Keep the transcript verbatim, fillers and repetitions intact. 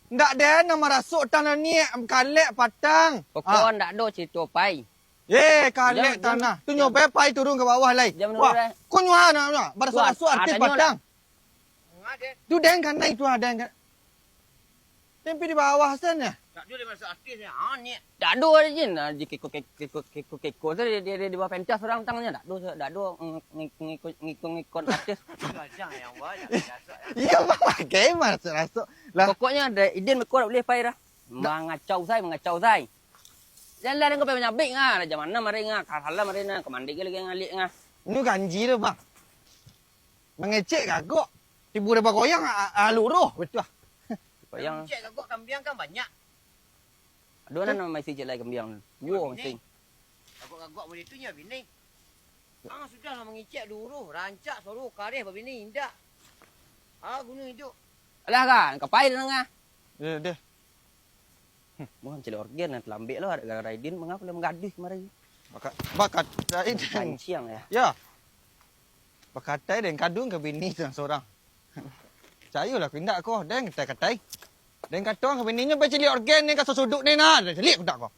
Ndak den nan marasuk tanah ni, kalek patang. Pokok ndak ado carito pai. Eh, kalek tanah. Tu nyo be pai turun ka bawah lai. Wah, ko nyo ha, nyo, nyo. Barasuk-rasuk artis patang. Tu den kanai tu, ha, den kan. Tempe di bawah sen ya? Tak ada dia masuk artis ya. Ha, ni. Tak ada je, nah, di kiko, kiko, kiko, kiko, kiko tu dia, dia, dia di bawah pentas orang tangnya. Tak ada, tak ada, ng-, ng-, ngikut, ngikut, ngikut artis. Bajang yang banyak, biasa ya. Iya, bang, pakai masuk-masuk. Lah. Pokoknya ada idin beko tak boleh pai dah. Mangacau sai, mangacau sai. Jangan lah, kau pai manyabik ngah. Raja mana mari ngah, kalah mari ngah, kemandi lagi ngalik ngah. Ini ganji tu, bang. Mangecek gagok. Tibo dah bagoyang, a-, a-, luruh. Betul lah. Goyang. Mangecek gagok kambiang kan banyak. Aduh, nan maisi cek lai kambiang. Duo mansing. Gagok-gagok model tu nyo bini. Ah, sudah lah mangecek luruh, rancak, soro, kareh, babini, indak. Ah, gunung idup. Alah kan, kapai dah nangah. Ya, deh. Hmm, bukan cili orgen, nan talambek lo, gara-gara Aidin, mangapa lah manggaduh kamari? Baka-, bakatai den. Panciang, ya? Ya. Bakatai den, kaduang ka bini tu sorang. Cayolah, ku indak ko, den katai-katai. Den kato ka bininyo, "Pai cili orgen ni, ka sosuduk ni, nah." Den cili ku indak ko.